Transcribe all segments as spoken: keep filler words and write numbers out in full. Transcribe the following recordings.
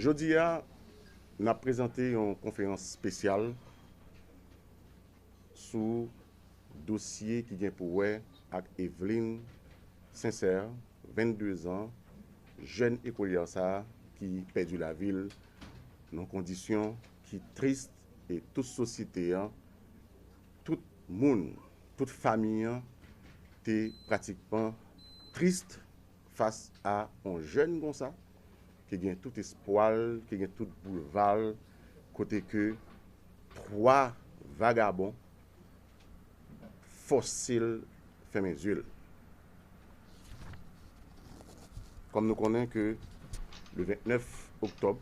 Jodi a, n ap prezante yon konferans espesyal sou dosye ki gen pou wè ak Eveline Sincère, venndezan, jèn ekolyè sa a ki pèdi lavi l nan kondisyon ki tris, e tout sosyete a, tout moun, tout fanmi an te pratikman tris fas a yon jèn konsa ki gen tout espwa l, ki gen tout boulva l, kote ke twa vagabon fòse l fèmen zye l. Kòm nou konnen ke le vennèf oktòb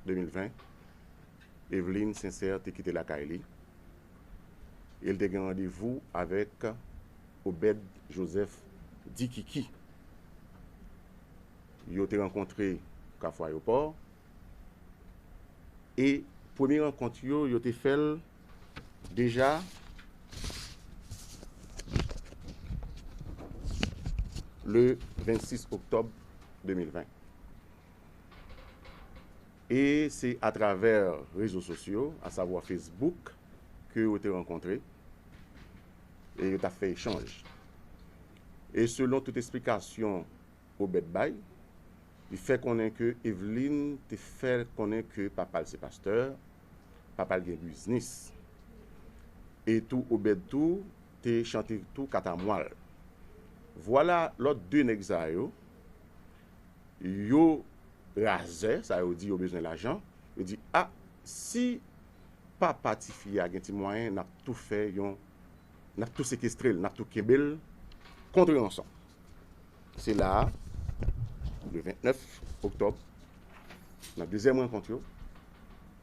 de mil ven, Eveline Sincère te kite lakay li e l te gen randevou avèk Obed Joseph Dikiki. Yo te rankontre Kafou Ayewopò e premye rankont yo, yo te fè l deja le vennsis oktòb de mil ven. E se atravè rezo sosyo, asavwa Facebook, ke yo te rankontre e yo t ap fè echanj. E selon tout esplikasyon Obed bay, li fè konnen ke Eveline te fè konnen ke papa l se pastè, papa l gen biznis. E tou Obed tou te chante tou katamwa l. Vwala lòt de nèg sa yo, yo razè, sa yo di yo bezwen lajan, yo di, a, si papa tifi a gen ti mwayen, n ap tou fè yon, n ap tou sekestre l, n ap tou kenbe l kont ranson. Se la a, le vennèf oktòb, nan dezyèm rankont yo,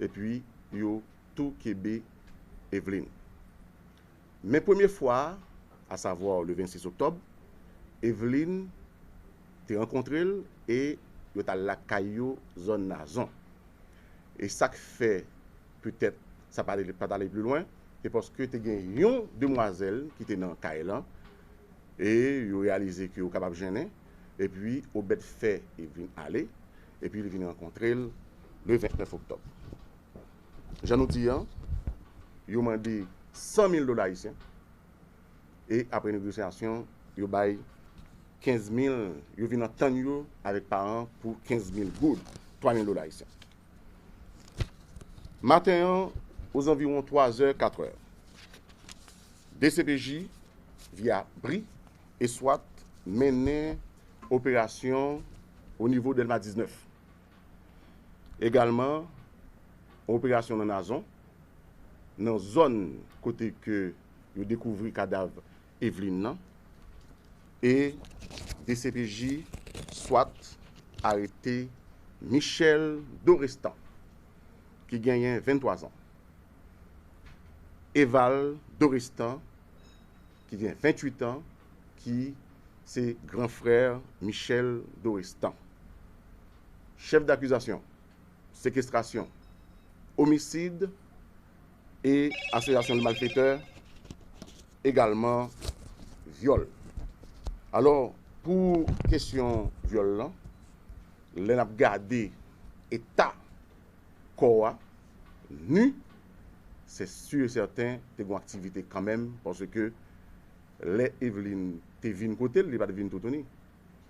epi yo tou kenbe Eveline. Men premye fwa a, asavwa le vennsis oktòb, Eveline te rankontre l e yo t al lakay yo, zòn Nazon. E sa k fè petèt sa pa t ale, pa t ale pi lwen, se paske te gen yon demwazèl ki te nan kay lan e yo reyalize ke yo kapab jennen, epi Obed fè Eveline ale, epi li vin rankontre l le vennèf oktòb. Jan nou di an, yo mande san mil dola ayisyen. E apre negosyasyon, yo bay kenz mil, yo vin antann yo avèk paran pou kenz mil goud, twa mil dola ayisyen. Maten an, ozanviwon twa zè, kat è, D C P J, via bri e swat, mennen operasyon o nivo Dèlma diznèf. Egalman, yon operasyon nan Nazon, nan zòn kote ke yo dekouvri kadav Eveline nan, e D C P J swat arete Michel Dorestan, ki genyen venntwa zan. Eval Dorestan, ki gen venntuit an, ki se gran frè Michel Dorestan. Chèf dakizasyon, sekestrasyon, omisid e asosyasyon de malfetè, egalman vyòl. Alò, pou kesyon vyòl lan, lè n ap gade eta kò a, ni, se si e sèten te gen aktivite kanmenm, paske lè Eveline te vin kote l, li pa t vin toutouni.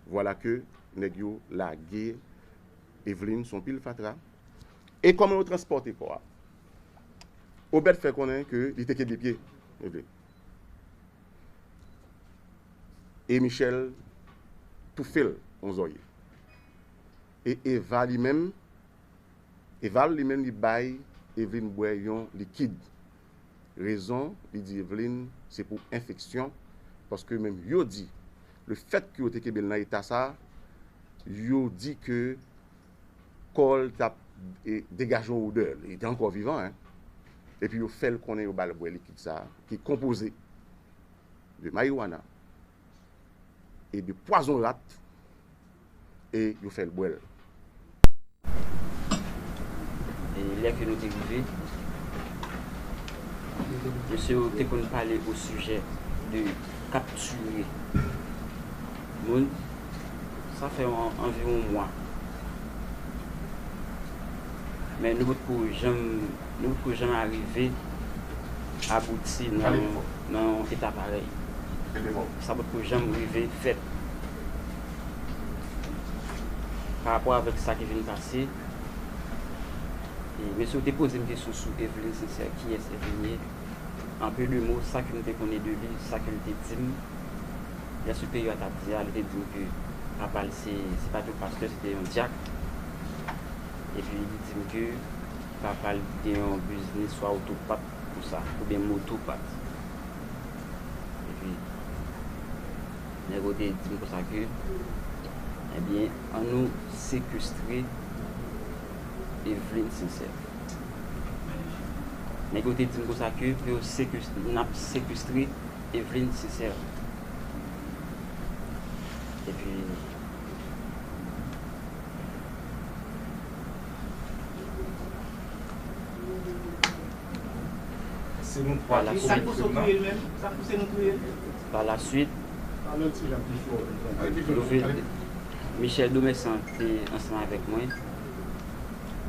Vwala ke nèg yo lage Eveline sou yon pil fatra. E kòman yo transpòte kò a? Obed fè konnen ke li te kenbe pye Eveline. E Michel toufe l yon zòrye. E Eva li menm, Eval li menm li bay Eveline bwè yon likid. Rezon, li di Eveline, se pou enfeksyon, paske menm yo di, le fèt ke yo te kenbe l nan eta sa, yo di ke kò l t ap, e, degaje yon odè, li te ankò vivan, en. Epi yo fè l konnen yo ba l bwè likid sa, ki konpoze de mariwana e de pwazon rat, e yo fè l bwè l. E lè ke nou te rive, mesye yo te konn pale o sijè de kaptire moun. Sa fè an-, anviwon mwa. Men nou potko janm, nou potko janm arive abouti nan, nan yon eta parèy. Sa potko janm rive fèt. Pa rapò avèk sa ki vin pase, e, mesye yo te poze m kesyon sou Evelyne Sincère, kiyès Evelyne ye? An pe de mo, sa ke m te konnen de li, sa ke l te di m, lè siperyè a t ap di a, li te di m ke papa l se, se pa t yon pastè, se te yon dyak. Epi li di m ke papa l gen yon biznis swa otopat konsa, oubyen motopat. Epi nèg yo te di m konsa ke, ebyen, ann nou sekestre Evelyne Sincère. Nèg yo te di m konsa ke pou yo sekestre, n ap sekestre Evelyne Sincère. Epi, Se nou twa ki komet krim nan. Pa la swit, nou vin, Michel Domersan te ansanm avèk mwen.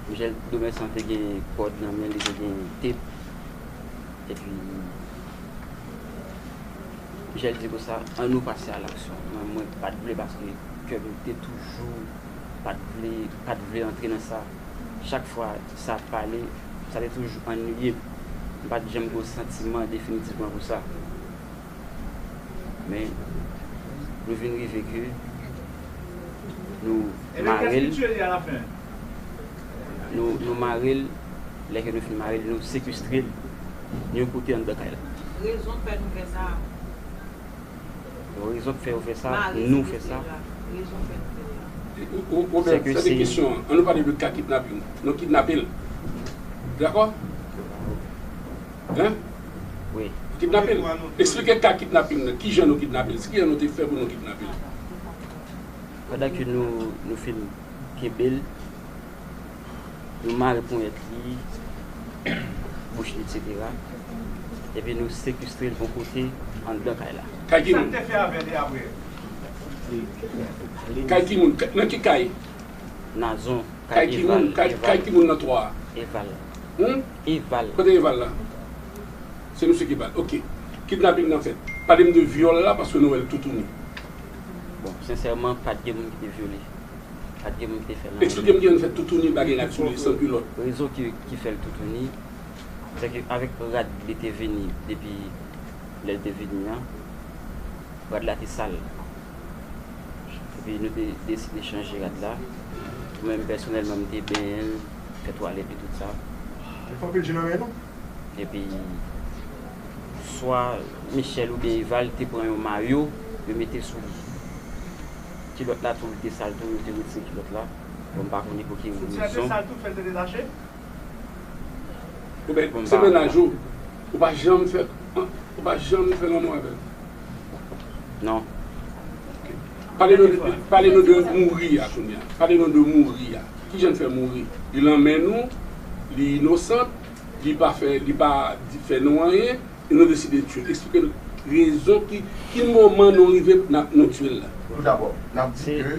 Michel Domersan te gen kòd nan men li, te gen tep. Epi, Michel di konsa, ann nou pase a laksyon. Mwen, mwen pa t vle paske kè m te toujou pa t vle, pa t vle antre nan sa. Chak fwa sa ap pale, sa te toujou anniye m. M pa t janm gen yon santiman definitivman pou sa. Men, nou vin rive ke nou mare l. Nou, nou mare l, lè ke nou fin mare l, nou sekestre l yon kote anndan kay la. Rezon k fè nou fè sa. Rezon k fè yo fè sa, nou fè sa. Ou, ou, ou, Robert, sa se kesyon an. Ann nou pale de ka kidnaping. Nou kidnape l. Dakò? Hein? Wi. Kidnape l. Eksplike ka kidnaping nan. Kijan nou kidnape l? Kijan nou te fè pou nou kidnape l? Pandan ke nou, nou fin kenbe l, nou mare ponyèt li, bouch li, etsetera. Epi nou sekestre l yon kote anndan kay la. Kay ki moun? Kay ki moun? Nan ki kay? Nazon, kay Eval. Kay ki moun nan twa a? Eval. Hmm? Eval. Kote Eval la? Se misye ki ba l. Ok. Kidnaping nan fèt. Pale m de vyòl la paske nou wè l toutouni. Bon, sensèman, pa t gen moun ki te vyole. Pa t gen moun ki te fè l anyen. Eksplike m kijan l fèt toutouni, bagay la sou li, san kilòt. Rezon ki, ki fè l toutouni, se ke avèk rad li te vini depi lè l te vini an, rad la te sal. Epi nou te deside chanje rad la. Mwen menm pèsonèlman, m te benyen l, fè twalèt li, tout sa. Li fè anpil je nan men nou. Epi, swa Michel oubyen Eval te pran yon mayo, yo mete sou li. Kilòt la tou, li te sal tou, yo te retire kilòt la. Bon, m pa konnen pou ki rezon. Soutyen an te sal tou, fè l te detache? Oubyen, se mennaj ou, ou pa janm fè, ou pa janm fè lanmou avè l? Non. Pale nou, pale nou de mouri a kounye a. Pale nou de mouri a. Kijan l fè mouri? Li nan men nou, li inosan, li pa fè, li pa di, fè nou anyen, e nou deside tye l. Eksplike nou rezon ki, ki moman nou rive n ap, nou tye l la. Toudabò, n ap di ke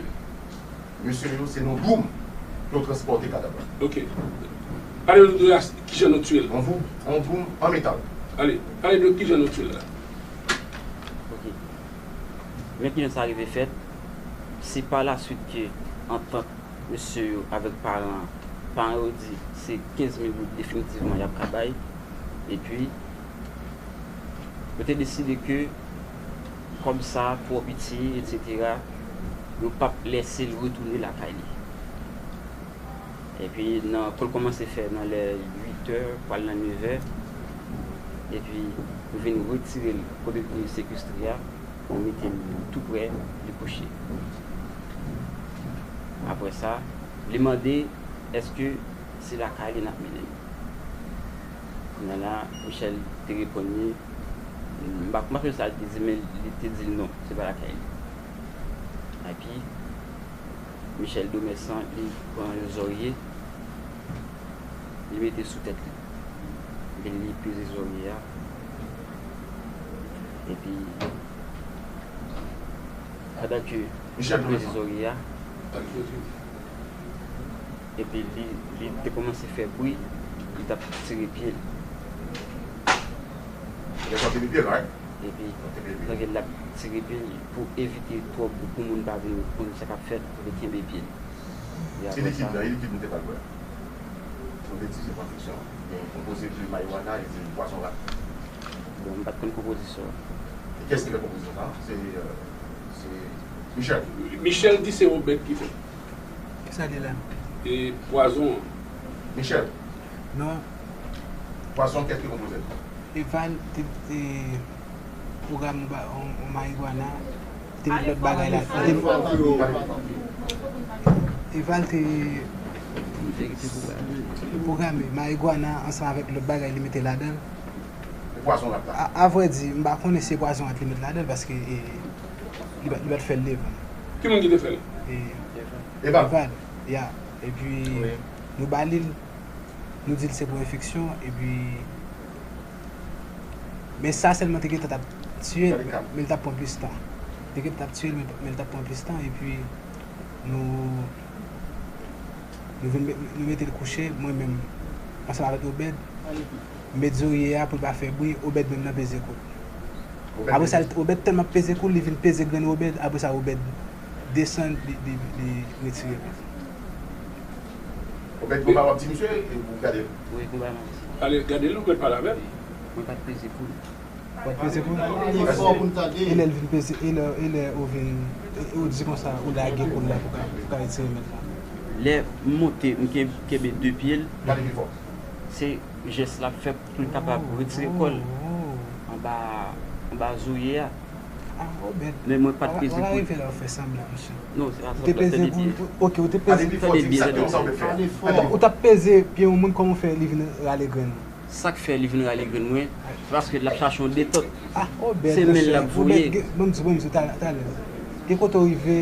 mesye yo se nan dwoum yo transpòte kadav la. Ok. Pale nou de as-, kijan nou tye l. Yon dwoum, yon dwoum an metal. Ale, pale de kijan nou tye l la. Ok. Men kijan sa rive fèt, se pa la swit ke antant mesye yo avèk paran an, paran yo di se kenz mil goud definitivman y ap ka bay. Epi, yo te deside ke kòb sa twò piti, etsetera, yo p ap lèse l retounen lakay li. Epi, nan, pou l kòmanse fè nan lè uit è, pral nan nèf è. Epi, nou vin retire l kote nou te sekestre a. Nou mete l tou prè, li kouche. Apre sa, li mande èske se lakay li n ap mennen l. Kounye a la, Michel te reponn li, m pa, m pa sonje sa li te di, men li te di l non, se pa lakay li. Epi, Michel Domersan, li pran yon zòrye, li mete sou tèt li. Epi li peze zòrye a. Epi, pandan ke li peze zòrye a, Epi li, li te kòmanse fè bri, li t ap tire pye l. Lè sa te pye l, right? Epi, pandan l ap tire pye l, pou evite twòp bri, pou moun pa vin konn sa k ap fèt, li kenbe pye l. E likid la, e likid nou te ba l bwè? Nou te di se pran fiksyon. Gen konpoze de marijuana e de pwazon rat. Bon, m pa t konn konpozisyon an. E kiyès ki fè konpozisyon sa? Se, euh, se Michel. Michel di se Obed ki fè. Kisa li la? E pwazon an. Michel, Non, pwazon kiyès ki konpoze l? Eval te, te pwogram yon ba- yon yon marijuana, te met lòt bagay la. Eval te pwograme marijuana ansanm avèk lòt bagay li mete ladan l. E pwazon rat la? A, a vrè di, m pa konnen si se pwazon rat li met ladan l paske e, li pa, li pa t fè l devan. Ki moun ki te fè l? E, Eval. Eval, ya. Epi, nou ba li l, nou di l se pou enfeksyon, epi, men sa sèlman te gentan t ap tiye l, men l t ap pran plis tan. Te gentan t ap tiye l, men, men l t ap pran plis tan, epi, nou, nou vin met- nou mete l kouche, mwen menm, ansanm avèk Obed, m met zorye a pou l pa fè bri, Obed menm nan peze kou l. Apre sa, Obed tèlman ap peze kou l, li vin peze grenn Obed, apre sa, Obed desann, li, li, li retire l. Obed, konba w ap di misye, e pou gade l. Wi, konba m ap di. Ale, gade l, ou pral pale avè l. Mwen pa t peze kou l. W ap peze kou l? Efò pou n tande. E lè l vin peze, e lè, e lè ou vin, e ou di konsa, ou lage kou l la pou ka, pou ka retire mèt la. Lè m monte, m ken- kenbe de pye l, Gade pi fò. se jès l ap fè pou l kapab retire kò l anba, anba zorye a. Ah, Obed. Men mwen pa t peze kou l. Rive la, ou fè sanblan, mesye. Non, se pa Ou te sanblan, peze tande kou byen. l, ok, ou te Gade peze. pi fò, di m sa kòman w te fè. Gade fò. Ou t ap peze pye yon moun, kòman w fè li vin rale grenn ou? Sa k fè li vin rale grenn mwen, se paske l ap chache yon detant. Ah, Obed, Se men l l ap voye. Bon, m di, bon, m di, talè, talè. Gen kote w rive,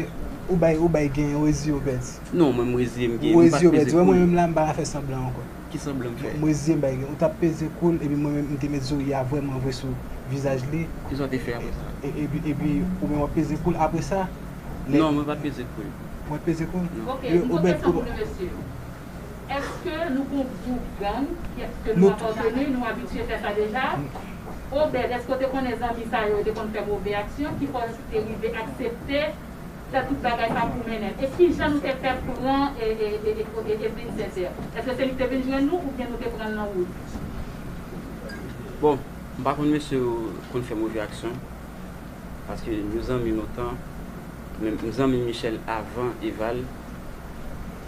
ou bay, ou bay gen, ou reziye, Obed. Non, mwen m reziye m gen. Ou M pa reziye, t Obed. peze Wè, kou mwen l. Menm la, m pa ka fè sanblan ankò. Ki sanblan m fè? M reziye m bay gen. Ou t ap peze kou l, epi mwen menm, m te met zorye a vrèman vre sou vizaj li. Kisa w te fè apre sa? E- Epi, epi, ou menm w ap peze kou l. Apre sa, lè- Non, mwen pa t peze kou l. Ou pa t peze kou l? Non. Ok, E, m gon Obed, kesyon pou Obed. nou, mesye. Èske nou gon gwoup gang, èske nou Nou- apateni, nou abitye fè sa deja? Obed, èske w te konnen zanmi sa yo te konn fè move aksyon, ki fè w te rive aksepte fè tout bagay sa pou mennen? E ki jan nou te fè pran e, e, e, e, e, Edwin Sincère? Èske se li ki te vin jwenn nou oubyen nou te pran l nan wout? Bon, m pa konn mesye yo konn fè move aksyon. Paske nou zanmi lontan. Men m zanmi Michel avan Eval.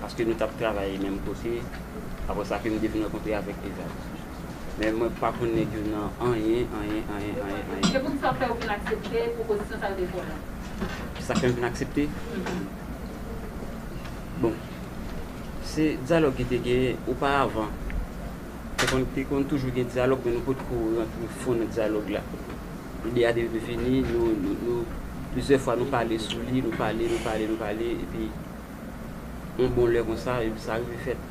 Paske nou t ap travay menm kote. Apre sa ke m te vin rankontre avèk Eval. Men mwen pa konn nèg yo nan anyen, anyen, anyen, anyen, anyen. Se poukisa w fè w vin aksepte pwopozisyon sa yo te fè w la? Kisa k fè m vin aksepte? Bon, se dyalòg ki te genyen oparavan. Te konn, te konn toujou gen dyalòg, men nou potko rantre fon nan dyalòg la. Ide a te vini, nou, nou, nou, plizyè fwa nou pale sou li, nou pale, nou pale, nou pale, epi yon bon lè konsa, epi sa rive fèt.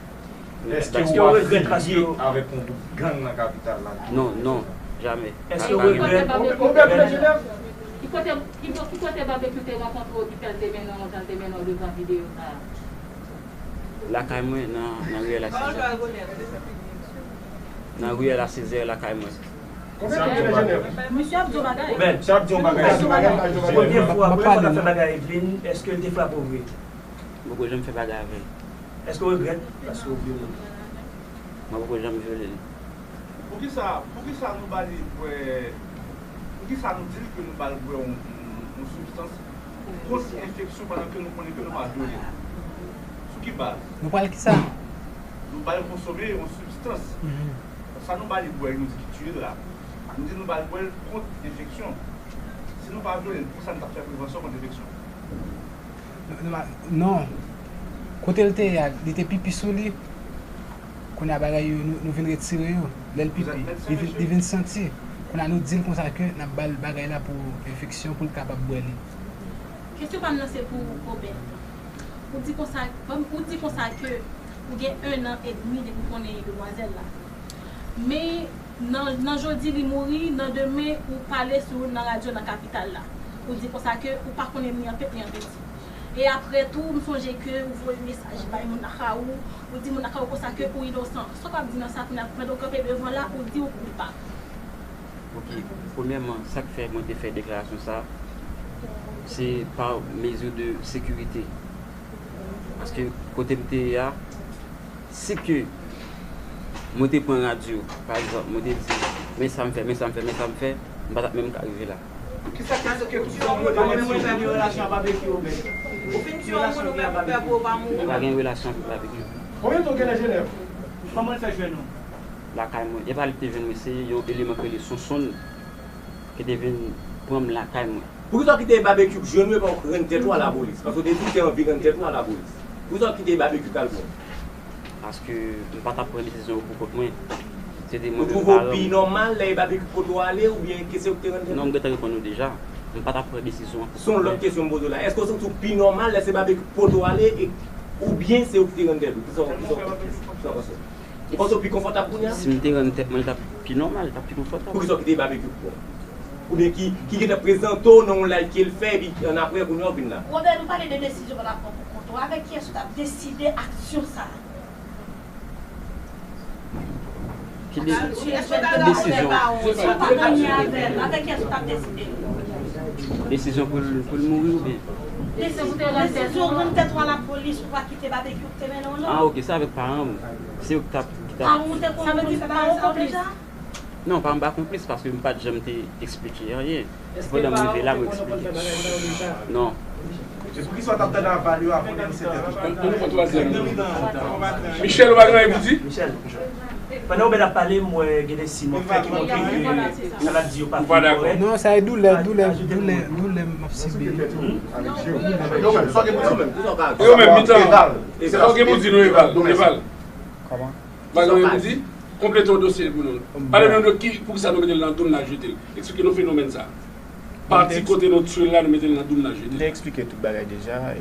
Èske w ap viv avèk yon gwoup gang nan kapital la? Non, non, jamè. Èske w regrèt? Ki kote, ki bo- ki kote Barbecue te rankontre w ki fè l te mennen w jan l te mennen w devan videyo sa a? Lakay mwen, nan, nan riyèl a Sezè. Nan riyèl a Sezè, lakay mwen. Misye ap di yon bagay. Misye ap di yon bagay. Premye fwa, premye fwa w t ap fè bagay Edwin, èske l te frape w vre? M poko janm fè bagay avè l. Èske w regrèt? Paske w vyole l. Mwen poko janm vyole l. Poukisa, poukisa nou ba li bwè, poukisa nou di l ke nou ba l bwè yon, yon, yon sibstans kont enfeksyon pandan ke nou konnen ke nou pa vyole l? Sou ki baz? Nou pral kisa? Nou ba l konsome yon sibstans. Sa nou ba li bwè, nou di ki tiye l la. Nou di nou ba l bwè l kont enfeksyon. Si nou pa vyole l, poukisa nou t ap fè prevansyon kont enfeksyon? Non, non, non. Kote l te ye a, li te pipi sou li. Kounye a bagay yo, nou, nou vin retire yo. Lè l pipi, li vin, li vin santi. Kounye a nou di l konsa ke n ap ba l bagay la pou enfeksyon, pou l kapab bwè li. Kesyon pa m nan se pou Obed. Ou di konsa, ou di konsa ke ou gen en an edmi depi w konnen demwazèl la. Men nan, nan jodi li mouri, nan demen ou pale sou nan radyo nan kapital la. Ou di konsa ke ou pa konnen ni an tèt ni an peti. E apre tou, m sonje ke ou voye mesaj bay moun lakay ou, ou di moun lakay ou konsa ke ou inosan. Sa w ap di nan sa kounye a, pandan w kanpe devan la, ou di ou koupab. Ok, premyèman, sa k fè mwen te fè deklarasyon sa, se pa mezi de sekirite. Paske kote m te ye a, si ke mwen te pran radyo, pa egzanp, mwen te di, men sa m fè, men sa m fè, men sa m fè, m pa t ap menm ka rive la. Kisa k eksplike tout sa w yo? Mwen menm mwen pa gen relasyon ak Babekyou, men. Ou fin tiye yon moun ou menm ou pè pou ou pa mouri. Mwen pa gen relasyon avèk Babekyou. Konbyen tan w gen nan Jenèv? Kòman l fè jwenn ou? Lakay mwen. E pa li ki te jwenn mwen, se yon eleman ki rele Sonsonn ki te vin pran m lakay mwen. Poukisa w kite Babekyou jwenn ou epi w rann tèt ou a lapolis? Paske w te di w te anvi rann tèt ou a lapolis. Poukisa w kite Babekyou t al pran w? Paske m pa t ap pran desizyon yo pou kont mwen. Se te mwen menm paran m. Ou twouve w pi nòmal lè e Babekyou k kote w ale oubyen ke se ou ki te rann tèt ou? Non, m gentan reponn ou deja. M pa t ap pran desizyon an pou kont mwen. Se yon lòt kesyon m poze w la. Èske w santi w pi nòmal lè se Babekyou k pote w ale e, oubyen se ou ki te rann tèt ou? Kisa w, kisa w, kisa w panse? Ou panse w pi konfòtab kounye a? Si m te rann tèt mwen, li t ap pi nòmal, li t ap pi konfòtab. Poukisa w kite Babekyou pran w? Oubyen ki, ki gentan prezante w nan yon live ke l fè, epi annapre, kounye a w vin la? Robert, nou pale de desizyon w t ap pran pou kont ou. Avèk kiyès ou t ap deside aksyon sa a? Ki de-, ki desizyon? Si w pa t anyen avè l, avèk kiyès ou t ap deside? Desizyon pou l, pou l mouri oubyen? Desizyon pou w rann tèt ou a lapolis, ou pa kite Babekyou k te mennen w, non? Ah, ok, se avèk paran m. Se yo ki t ap, ki t ap... Paran w te konn konn fè bagay sa yo deja? Non, paran m pa konplis paske m pa t janm te eksplike anyen. Se pandan m rive la, mwen eksplike. Non. E poukisa w t ap tande aval yo avan w denonse tèt ou? Ann, ann nou pran twazyèm nan. Michel, ou pa gen anyen pou di? Michel, pandan Obed ap pale, m wè gen de siy m wè fè ki montre ke sa l ap di yo pa fin kòrèk. Non, sa e doulè, doulè, doulè, doulè m ap sibi. Yo menm, mitan. Sa w gen pou di nou, Eval? Eval. Kòman? Bagay yo di, konplete yon dosye pou nou. Pale nou de ki, poukisa nou mete l nan doum, n al jete l. Eksplike nou fenomèn sa. Pati kote nou tchwe l la, nou mete l nan doum, n al jete l. M te eksplike tout bagay deja, e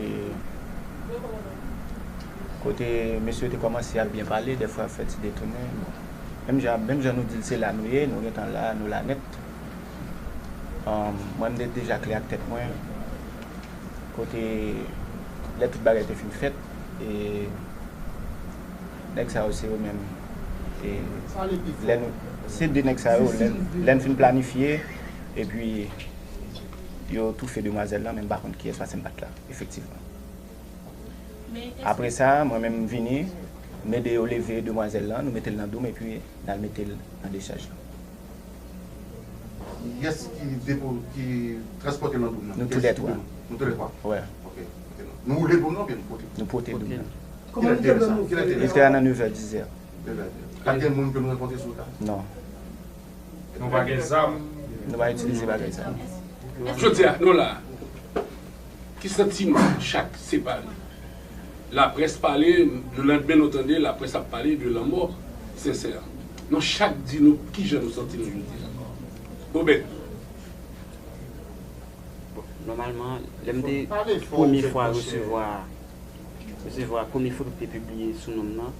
kote mesye yo te kòmanse ap byen pale, dèfwa fè ti detounen. Bon. Menm jan, menm jan nou di l se la nou ye, nou gentan la, nou la nèt. Ahn, mwen, m te deja klè ak tèt mwen. Kote lè tout bagay te fin fèt, e nèg sa yo se yo menm. E lè nou, se de nèg sa yo, lè, lè n fin planifye, epi yo toufe demwazèl lan, men m pa konn kiyès, paske m pa t la, efektivman. Apre sa, mwen menm m vini, m ede yo leve demwazèl lan, nou mete l nan doum, epi n al mete l nan dechaj lan. Kiyès ki depo-, ki transpòte l nan doum nan? Nou toulètwa. Nou toulètwa? Wè. Ok, ok. Nou woule doum nan oubyen nou pote? Nou pote doum nan. Kilè te ye sa? Kilè te ye sa? Li te a nan nevè, dizè. Nevè, dizè. Pa t gen moun ke nou rankontre sou wout la? Non. Nou pa gen zam. Nou pa itilize bagay sa, non. Jodi a, nou la. Ki santiman chak separe? Laprès pale, lelandmen nou tande laprès ap pale de lanmò Sensè. Nou chak di nou kijan nou santi nou jodi a. Obed. Bon, nòmalman, lè m te premye fwa resevwa, resevwa premye foto ki te pibliye sou non m nan,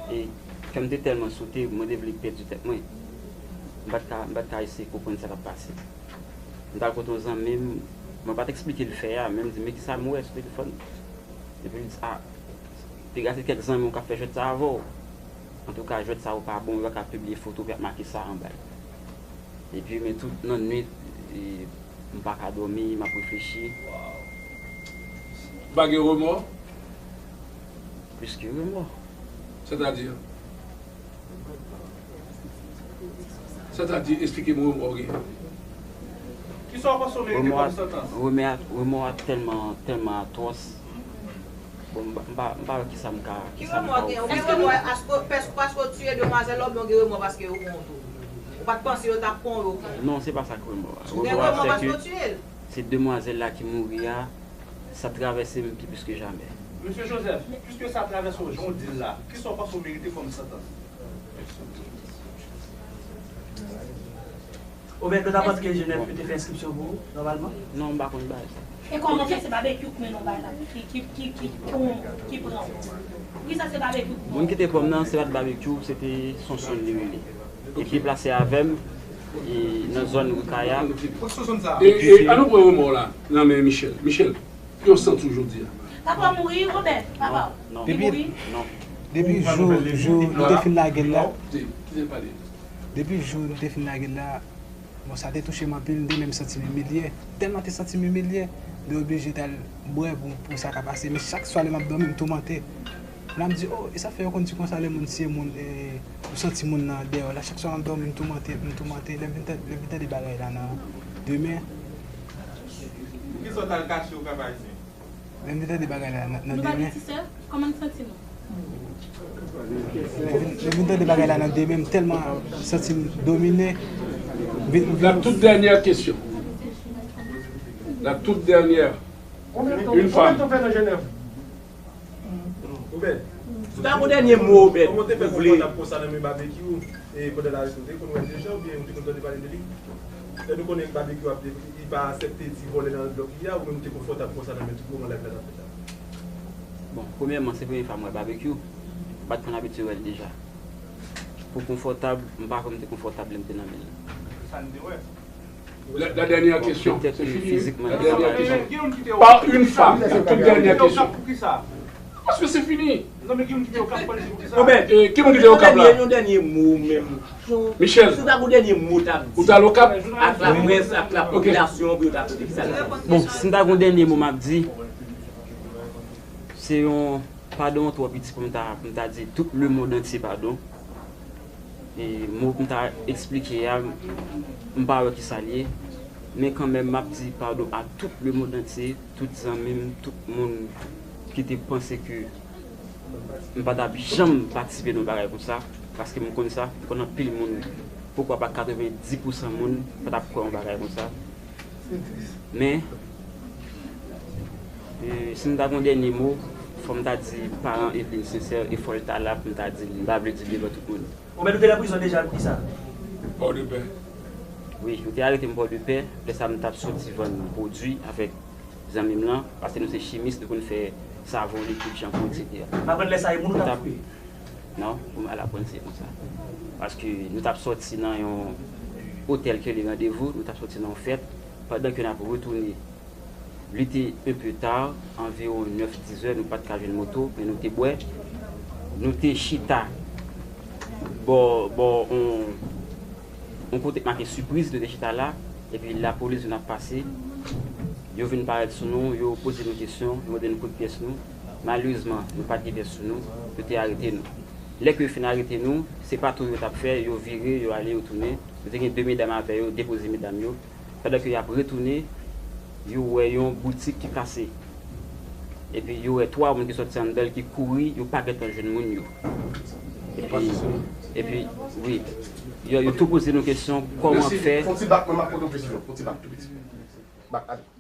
e kè m te tèlman sote, mwen te vle pèdi tèt mwen. M pa t ka, m pa t ka eseye konprann sa k ap pase. M t al kote yon zanmi m, mwen pa t eksplike l fè a, men m di, "Men kisa m wè sou telefòn?" Epi l di, "A, piga se kèk zanmi w k ap fè jwèt sa avè w. Antouka, jwèt sa yo pa bon, yo pa ka pibliye foto, epi y ap make sa anba l." Epi, men tout nan nwit, e, m pa ka dòmi, m ap reflechi. Ou pa gen remò? Plis ke remò. Sètadi? Sètadi, eksplike m remò w gen. Kisa w panse w merite kòm santans? Remò a, remò a tèlman, tèlman atwòs. Bon, m pa, m pa, m pa wè kisa m ka, kisa m ka ofri. Ki remò w gen? Ou gen remò paske, paske, paske w tiye demwazèl la oubyen w gen remò paske yo pran w tou? Ou pa t panse yo t ap pran w, yo pran w? Non, se pa sa k remò a. Ou gen remò paske w tiye l? Se demwazèl la ki mouri a, sa travèse m pi plis ke jamè. Mesye Joseph, piske sa travèse w jan w di l la, kisa w panse w merite kòm santans? Obed, ou ta panse ke Jenèf yo te fè enskripsyon pou ou, nòmalman? Non, m pa konn bagay sa. E kòman fè se Babekyou k mennen w bay la, ki, ki, ki, ki, ki, ki pran w? Poukisa se Babekyou k pran w? Moun ki te pran m nan, se pa t Babekyou, se te Sonsonn li rele. E ki plase avè m, e nan zòn Rikaya. E, e, an nou pran remò w la, nan men Michel. Michel, Ki w santi w jodi a? Papa w mouri, Robert, papa w. Non. Li Depi, mouri. Non. Depi jou, jou nou te fin lage l la, Kite, kite l pale. Depi jou nou te fin lage l la, bon, sa te touche m anpil, m te menm santi m imilye. Tèlman te santi m imilye, m te oblije t al bwè pou, pou sa ka pase. Men chak swa lè m ap dòmi, m toumante. Lè m di, oh, e sa fè yo konn di konsa lè moun tiye moun, e, ou santi moun nan dèyè w la. Chak swa m ap dòmi, m toumante, m toumante. Lè m vin tande, lè m vin tande bagay la nan demen. Poukisa w t al kache Okap Ayisyen? Lè m vin tande bagay la nan, nan Nou pa demen. Gen ti sè? Kòman n santi nou? Lè m vin, lè m vin tande bagay la nan demen, m tèlman santi m domine. M vin, m vin La toute dernière question. La toute dernière. Une femme. Ou bèl. Si w ta gon dènye mo, ou bèl, kòman w te fè ou vle konfòtab konsa nan men Babekyou, e pandan l arete w, te konn wè l deja oubyen ou te konn tande pale de li? Lè nou konnen Babekyou ap, li pa aksepte ti vòlè nan blòk li a, ou menm ou te konfòtab konsa nan men tout moman live la t ap fèt la? Bon, premyèman, se premye fwa m wè Babekyou. M pa t konn abitye wè l deja. Pou konfòtab, m pa kwè m te konfòtab lè m te nan men l. Sa n te wè. La, la dernière question. Bon, peut-être que physiquement, La dernière question. Par une femme. La toute dernière question. Paske se fini. Bon, ben, e, ki moun ki te Okap la? Yon dènye mo menm. Michel. Si w ta gon dènye mo w t ap di. Ou t al Okap? Ak laprès, ak lapopilasyon, pou yo ta tande ki sa l ap di. Bon, si m ta gon dènye mo m ap di, se yon padon twò piti pou m ta, pou m ta di tout lemonn antye padon. E mo pou m ta eksplike a, m pa wè ki sa l ye. Men kanmenm, m ap di padon a tout lemonn antye, tout zanmi m, tout moun ki te panse ke m pa t ap janm patisipe nan yon bagay konsa, paske m konn sa, m konn anpil moun, poukwa pa katrevenndis pousan moun pa t ap kwè yon bagay konsa. Men, e, si m ta gon dènye mo, fò m ta di paran Eveline sensè, e fò l ta la pou m ta di l, m pa vle di l devan tout moun. Ou mèt ou te nan prizon deja, poukisa? Pòdepè. Wi, yo te arete m Pòdepè, lè sa m t ap soti vann pwodui avèk zanmi m lan, paske nou se chimis, nou konn fè savon, likid, chanpou, etsetera. M aprann lè sa e moun ou t ap touye? Non, pou m al aprann se konsa. Paske nou t ap sòti nan yon otèl ke li randevou, nou t ap sòti nan yon fèt, pandan ke n ap retounen. Li te un peu tard, anviwon nèf, dis zè, nou pa t ka jwenn moto, men nou te bwè. Nou te chita bò, bò on, on kote k make sipriz, nou te chita la, epi lapolis vin ap pase. Yo vin parèt sou nou, yo poze nou kesyon, yo mande nou kote pyès nou. Malerezman, nou pa t gen pyès sou nou, yo te arete nou. Lè ke yo fin arete nou, se pa tou yo t ap fè, yo vire, yo ale, yo tounen. Yo te gen de medam avè yo, depoze medam yo. Pandan ke y ap retounen, yo wè yon boutik ki kase. Epi yo wè twa moun ki sòti anndan l ki kouri, yo pa gentan jwenn moun yo. Epi, epi, wi, yo, yo tou poze nou kesyon, kòman fè. Fè yon ti bak, mwen m ap poze w kesyon, yon ti bak tou piti. Bak, ale.